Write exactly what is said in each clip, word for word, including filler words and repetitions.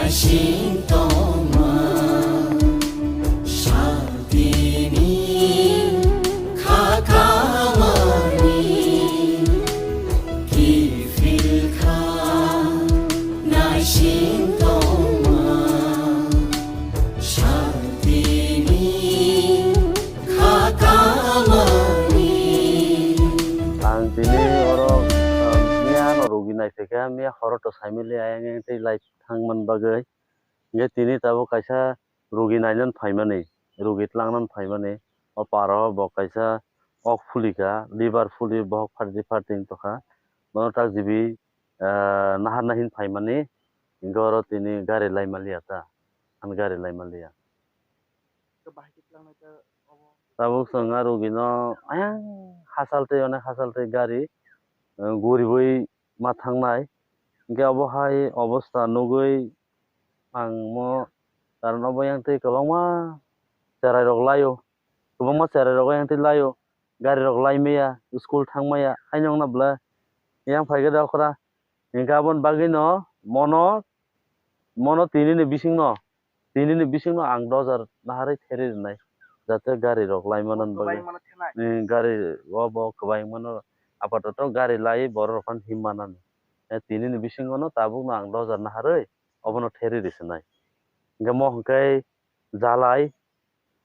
Sintoma, santini, khakamani, kifilkha, naisintoma, santini, khakamani. Ang tini oro, um, miya no rugi nai phaikha, miya horo to saimili ayang yang tei live thangman bagwi. Hingke tini tabuk kaisa rugi nainani phaimani, rugi tlangnani phaimani. O paro bo kaisa ok phulika, liver phuli, bohok phardi phardi wng tongkha. Bono tak jibi, ah, naharna hin phaimani, hingke oro tini gari laimaliya ta, ani gari laimaliya. Tabuk chwng a rugino ayang hachal twi, onek hachal twi gari, eh, guriui ma thangnai. Hingke obo hai obosta nugui ang mo, karon obo yang twi kwbangma cherai rok laio, kwbangma cherai rok yang twi laio, gari rok lai maya, school thang maya, haino wngna bwle yang phaikhe da okra. Hingke aboni bagwino mono, mono tini ni bisingno, tini ni bisingno ang dojar naharwi theri rwnai, jate gari rok lai manani bagwi. Kwbangma no thenai. Ni gari o bo kwbangma no apatoto gari lai borok rok phano him manani. Eh, tini ni bisingo no tabuk no ang dojar naharwi obono theri rwswnai. Hingke mo hingke Jalai,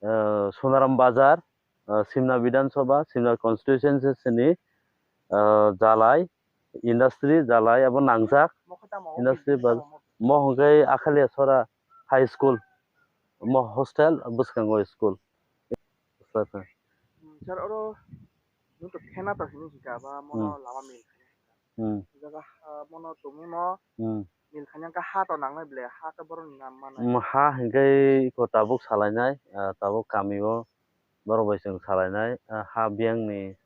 eh, Sonaram Bazar, eh, Simna Bidhan Sabha, Simna Constituency ni, eh, Jalai Industry, Jalai abo nangjak. Industry baz-, mo hwnkhe Akhalia Sora High School, mo hostel, bwskango school. Sir, oro nwng to phena to hini hika ba mono lama mil. Hmm. Jaga, ah, mono tumung no. Hmm. Nil khanya ka ha to nangnai ble, ha to borok ni nam manai. Hmm, ha hingke iko tabuk salainai, ah, tabuk kami o borok bai chwng salainai, ah, ha biyang ni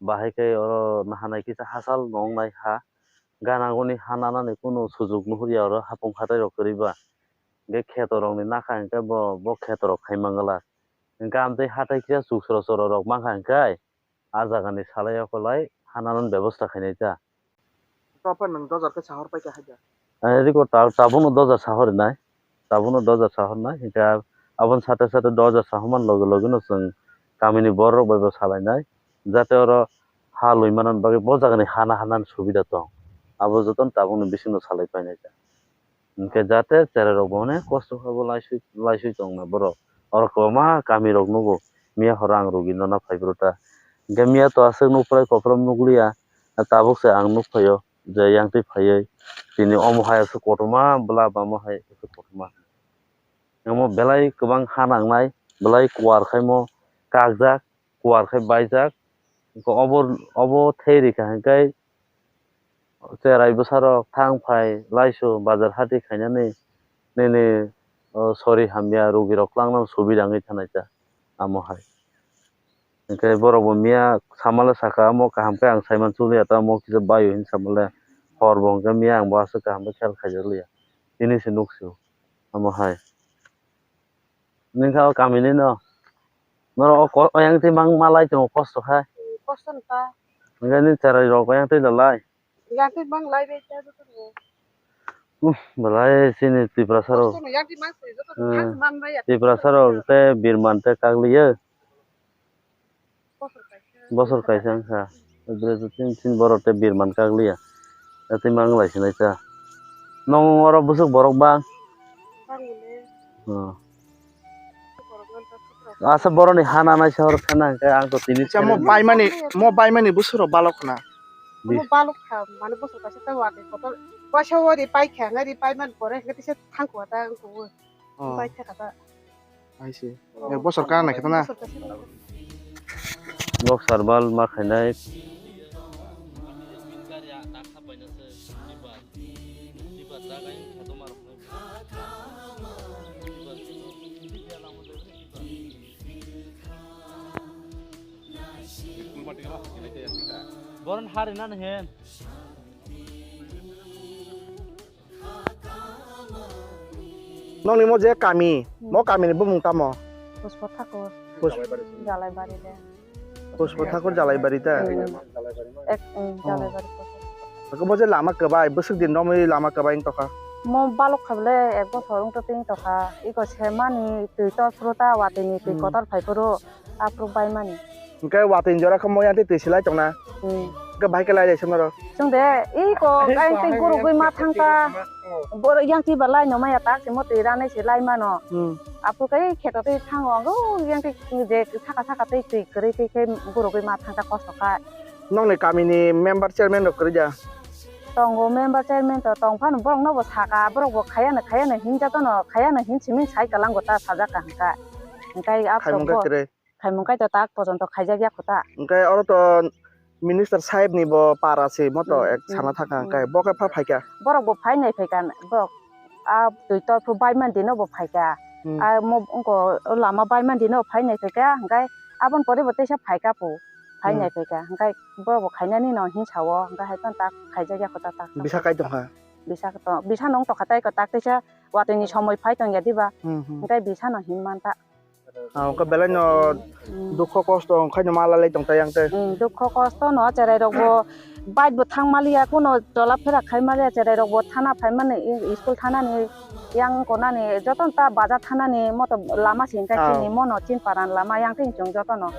bahai khe oro nahanai kisa hachal nongnai ha. Gana guni ha nanani kunu sujuk nuhurya oro hapung hatai rok kwrwi ba. Hingke kheto rok ni nakha hingke bo, bo kheto rok khai mangala. Hingke amtwi hatai kisa chuk soro soro rok mankha hingke. Ah jaga ni salai o kwlai hananani bebosta khainai ta. To pha nwng dojar khe sahor pai kha haida? Ani riko ta-, tabukno dojar sahor nai, tabukno dojar sahor nai, hingkhe aboni sate sate dojar sahor man loge loge no chwng kamini borok bai bo salai nai, jate oro ha lui manani bagwi bo jaga ni hana hanani subida tong, abo jotono tabukni bisingno salai painai ta. Hingke jate cherai rok bo onek kosto khe bo laisui, laisui tong na borok. Oro kwbangma kami rok nugo, miya horo ang rugi nana phai bwrwi ta. Hingke miya to aswk nukprai kophrom nukliya, tabuk se ang nukphaio je yang twi phaiwi tini omo hai aswk kotorma bwla bama hai aswk kotorma. Omo belai kwbang ha nangnai, belai kuar khaimo kakjak. Kuar khai baijak. Obo, obo theri kha hingkai cherai bwsarok thang phai laisu bazar hati khainani nini, o, sori hamya rugirok twlangno subida wngwi thanai ta amo hai. Hingke borok bo miya samale saka amo kaham khe ang saiman chukliya ta amo kisa baio hin samale hor bo hingke miya ang bo aswk kaham khe khel khaijak liya tini se nuksio amo hai. Nini kha o kamini no. Norok o ko-, oyang twi mang malai tongo kosto kha. Kosto no ta. Hingke nini cherai rok oyang twi lalai. Yang twi mang lai bai ta joto no. Uff, belai chini Tiprasa rok. Kosto no yang twi mang se joto no. Hmm. Yang twi mang bai ya. Tiprasa rok tei Birman tei Kagliya. Bosor kaisa wngkha. Dress tin tin borok tei birman kagliya. Tei mang lai sinai ta. Nong oro bwswk borok bang? Bang mole. Oh. Asa boroni hana nai sahor khana hingke ang to tini. Acha, mo baimani, mo baimani bwswk rok balok khna. Mo balok kha, mane bosor kaisa ta wadi kotor. Kaisa wadi pai kha, ngari pai man pore, ngati se thang kwa ta ang ko. Oh. Pai kha ta. Hai se. Oh. Ek bosor kana khe na? Bosor kaisa. Bok sarbal ma khainai. Boron hari nan hen. Nokni mo je kami, hmm, mo kami ni bumung tamo? Puspa Thakur. Pus- Jalaibari de. Puspa Thakur Jalaibari ta? Hmm. Ek, hmm, oh. Jalaibari Thakur. Ako mo je lama kwbai, bwswk din romwi lama kwbai wng tokha? Mo balok kha bole ek bochor wng to twi tokha. Iko semani twi tor phuru ta watwi ni twi Hmm. kotor phai phuru aphuru bai mani. Hwnkhe watwi ni jora khe mo yang twi twi silai tongna. Hmm. Hwnkhe bahai khe lai lai se norok. Chwng de iko kain twi gurugwi ma thang ta. Borok yang twi ba lai no maya tak se mo twi ranai se lai mano. Hmm. Aphuru kai kheto twi thango ang yang twi je saka saka twi twi kwrwi twi khe gurugwi ma thang ta kosto kha. Nokni kamini member chairman rok kwrwi da? Tongo member chairman to tong phano borok no bo saka borok bo khayano khayano hinjato no khayano hin siming sai kalango ta sajak ka hwnkha. Hwnkhe a Khaimung khe bo kwrwi. Khaimung khe to tak pojonto khaijak ya kho ta. Hwnkhe oro to minister saheb ni bo para se mo to Hmm, ek hmm, sana thaka hmm. Hwnkhe bo khe pha phaikha. Borok bo phai nai phaikha borok a twi tor phu bai man dino bo phaikha. Hmm. A mo wngko lama bai man dino phai nai phaikha hwnkhe aboni pore bo teisa phaikha pu. Phai Hmm. nai phaikha hwnkhe bo bo khainani no hinsa o hwnkhe hai phano tak khaijak ya kho ta tak. Bisa kai tongkha? Bisa to bisa no wng tokha tei ko tak teisa watwi ni somoi phai tong ya diba? Hmm, hmm. Hwnkhe bisa no hin man ta. Ah, hwnkhe belai no Hmm. dukho kosto wngkhaino ma lalai tong ta yang tei. Hmm, dukho kosto no cherai rok bo bike bo thang maliya kuno tola phera khai maliya cherai rok bo thana phai mani i-, school thana ni yang konani joto ta baja thana ni moto lama singkai Ah. Chini mono chin paran lama yang tei chwng joto no.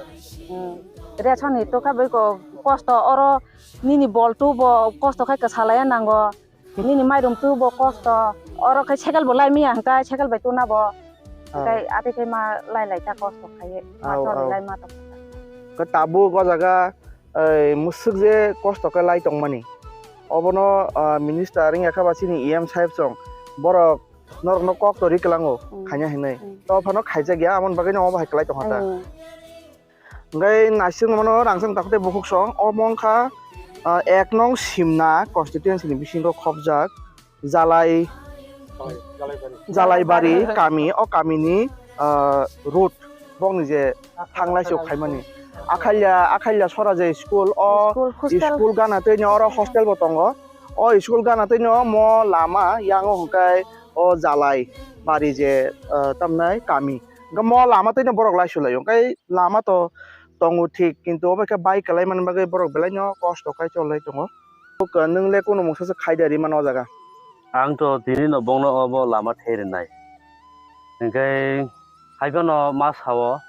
Hmm. Ration ni tokha bai ko kosto oro nini bol tu bo kosto khai kwsa laiya nango. Nini mairum tu bo kosto. Oro khai cycle bo lai maya hwnkhe cycle bai tuna bo. Ah. Hwnkhe ati khai ma lai lai ta kosto khai. Ma Au, choli au. Lai ma to. Khe tabuk o jaga, ei, mwswk je kosto khe lai tongmani. Obono, ah, minister wngya khe ba chini E M saheb chwng. Borok norokno kok to ri kwlango, Hmm. khaina hinwi. Hmm. To phano khaijak ya, amoni bagwi no obo hai kwlai tongkha ta. Hmm. Hwnkhe naising mano rangchak takhuk tei bukhuk song, omo wngkha, ah, ek nong Simna constituency ni bisingo khopjak Jalai, Jalaibari kami, o kamini, ah, road bokni je thanglai se khaimani. Akhalia, Akhalia Sora je school, o School hostel. School gana tei ni oro hostel bo tongo. O school gana tei no mo lama yango hwnkhe o Jalai bari je, ah, tamnai kami. Hwnkhe mo lama tei no borok lai sulai o. Hwnkhe lama to tongo thik, kintu obo khe bai kwlai mani bagwi borok belai no kosto khai cholai tongo. Nwng le kunu mungsa se khai da ri mano o jaga? Ang to tini no bongno obo lama thai rinai. Hwnkhe hai phano ma sao,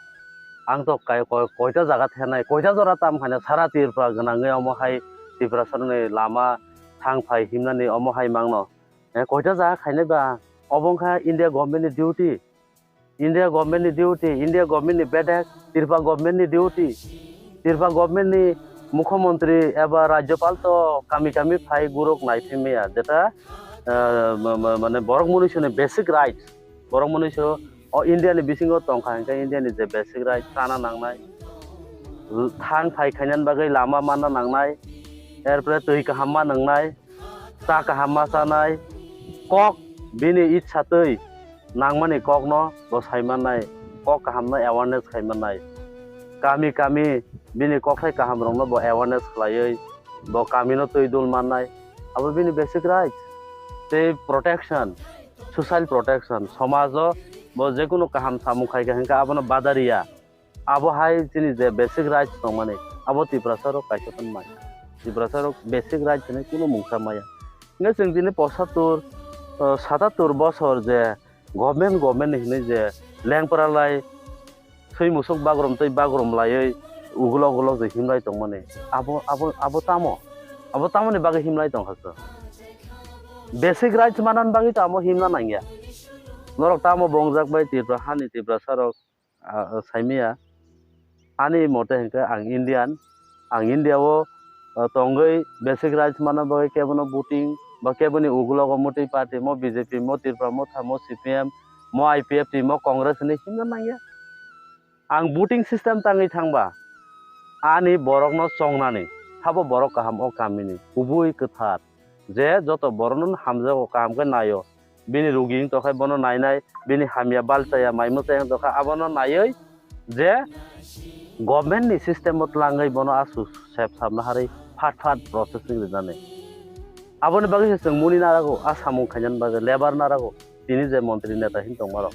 ang to kai-, koi-, koita jaga thenai, koita jora tam khaina sara Tripura gwnangwi omo hai Tiprasarokni lama thang phai himnani omo hai mangno. Eh, koita jaga khainai ba, obo wngkha India government ni duty. India government ni duty, India government ni bedek, Tripura government ni duty, Tripura government ni mukhyamantri eba rajyapal to kami kami phai guruk naiphimya, jeta, eh, ma-, ma-, mane borok mwnwi soni basic rights, borok mwnwi so o India ni bisingo tongkha, hwnkhe India ni je basic rights chana nangnai, thang phai khainani bagwi lama manna nangnai, erpore twi kaham ma nangnai, cha kaham ma chanai, kok bini itsa twi nangmani kokno bo sai mannai, kok kahamno awareness khai mannai. Kami kami bini kokthai kahamrokno bo awareness khlaiwi bo kamino twi dul mannai. Abo bini basic rights tei protection, social protection, somajo bo jekunu kaham samung khai kha hwnkhe abono badariya. Abo hai chini je basic rights tongmani, abo Tiprasa rok kaisa phano maya. Tiprasa rok basic rights hinwi kunu mungsa maya. Hingke chwng tini pochattor, ah, satattor bosor je government, government hinwi je lengpra lai swi musuk bagrum tei bagrum laiwi ugulok ugulok je himlai tongmani, abo, abo, abo tamo? Abo tamoni bagwi himlai tongkha chwng? Basic rights manani bagwi to amo himna nangya. Norok tamo bongjak bai Tripura hani Tiprasa rok ah, saimaya. Ani mote hwnkhe ang Indian, ang India o, ah, tongwi basic rights manna bagwi kebono voting ba keboni ugulogo motwi party mo B J P mo Tripura motha mo C P M mo I P F T mo Congress hinwi himna nangya. Ang voting system tangwi thangba ani borokno chongnani, habo borok kaham o kamini kubui kwthar je joto borokno hamjago kaham khe naio. Bini rugi wng tongkha bono nainai, bini hamya balchaya mai mwchai wng tongkha abono naiwi je government ni system o tlangwi bono aswk sep sapna harwi phat phat processing rinani. Aboni bagwi se chwng muni narago, a samung khainani bagwi lebar narago, tini je montri neta hin tongmarok.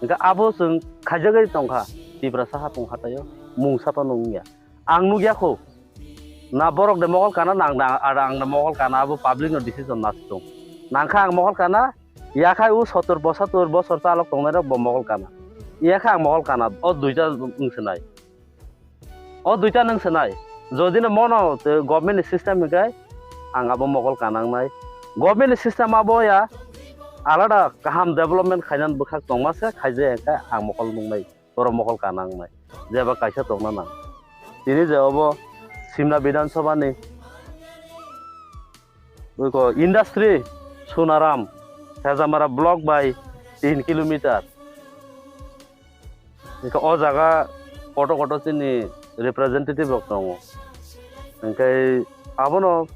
Hingkhe abo chwng khaijagwi tongkha Tiprasa hapung hataio mungsa phano wngya. Ang nukya kho, na borok de mokol kana, na ang, na, ang de mokol kana, abo public no decision na song. Nangkha ang mokol kana, yakhai o sottor posatur bosor chalok tongnai rok bo mokol kana. Yakha ang mokol kana, o duita wng sinai. O duita nwng sinai. Jodi no mono te government ni system hinkhe ang abo mokol kana wngnai. Government ni system abo ya alada kaham development khainani bwkhak tongma se khaijak hinkhe ang mokol nungnai. Borok mokol kana wngnai. Jeba kaisa tongna nang. Tini je obo Simna Bidhan Sabha ni Ui ko industry Sunaram, Hejamara block bai tin kilometer. Hingke o jaga koto koto chini representative rok tongo. Hingke abono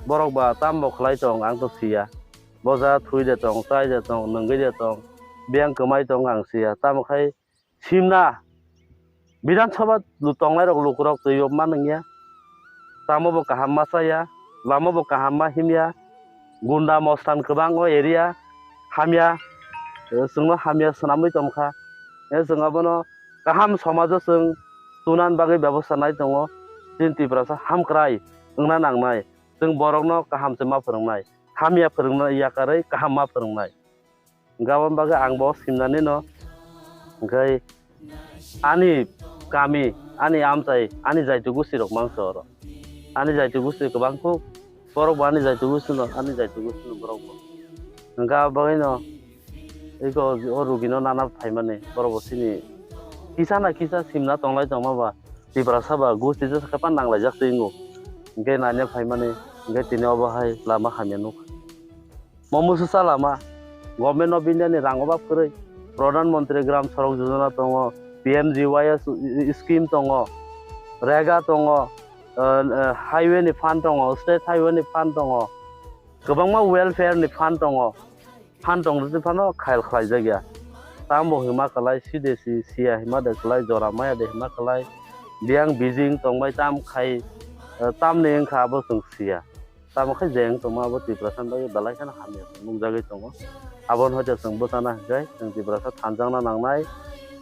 borok ba tambo khlai tong ang to siya. Boja thui de tong, chai de tong, nungui de tong, biyang kwmai tong ang siya. Tamo khai Simna Bidhan Sabha lu tongnai rok lukurok twi o ma nungya. Tamo bo kaham ma chaya, lama bo kaham ma himya. Gunda mostan kwbang o area hamya, eh, chwngno hamya swnamwi tongkha. Eh, chwng abono kaham somajo chwng tunan bagwi bebosta nai tongo. Chini Tiprasa hamkrai wngna nangnai. Chwng borokno kaham se ma phwrwngnai. Hamya phwrwngna yakarwi kaham ma phwrwngnai. Hingke aboni bagwi ang bo simnani no. Hingke ani kami, ani amchai, ani jaitu gusti rok mangso oro. Ani jaitu gusti kwbang kuk, borok bo ani jaitu gusti no, ani jaitu gusti no borok bo. Hingke abo bagwi no eko o rugi no nana phaimani borok bo chini kisa na kisa simna tonglai tongma ba Tiprasa ba gusti jesa khe pan nanglaijak twi wngo. Hingke nanya phaimani, hingke tini obo hai lama hamya nuk. Mo musu chalama, Government of India ni rang obab kwrwi, Pradhan Mantri Gram Sadak Yojana tongo, P M G Y S scheme tongo, rega tongo, eh, eh, highway ni fund tongo, state highway ni fund tongo, kwbangma welfare ni fund tongo, fund tong rwdi phano khayal khlai jakya. Tambo hima kwlai, side si siya hima de kwlai, jora maya de hima kwlai, biyang bijing tongbai tam khai, eh, tamni wngkha abo chwng siya. Tamo khe je wng tongma abo Tiprasa ni bagwi belai kheno hamya se nukjagwi tongo. Aboni hoite chwng bwchana hwnkhe chwng Tiprasa thanjakna nangnai.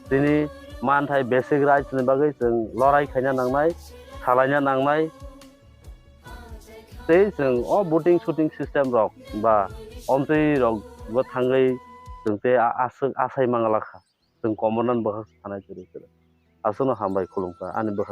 Chini manthai basic rights ni bagwi chwng lorai khaina nangnai, salaina nangnai. Tei chwng o voting shooting system rok ba omtwi rok bo thangwi chwng tei a-, aswk asai mangala kha. Chwng komornani bwkhak sanai kwrwi kwrwi. Aswkno hambai khulumkha ani bwkhak.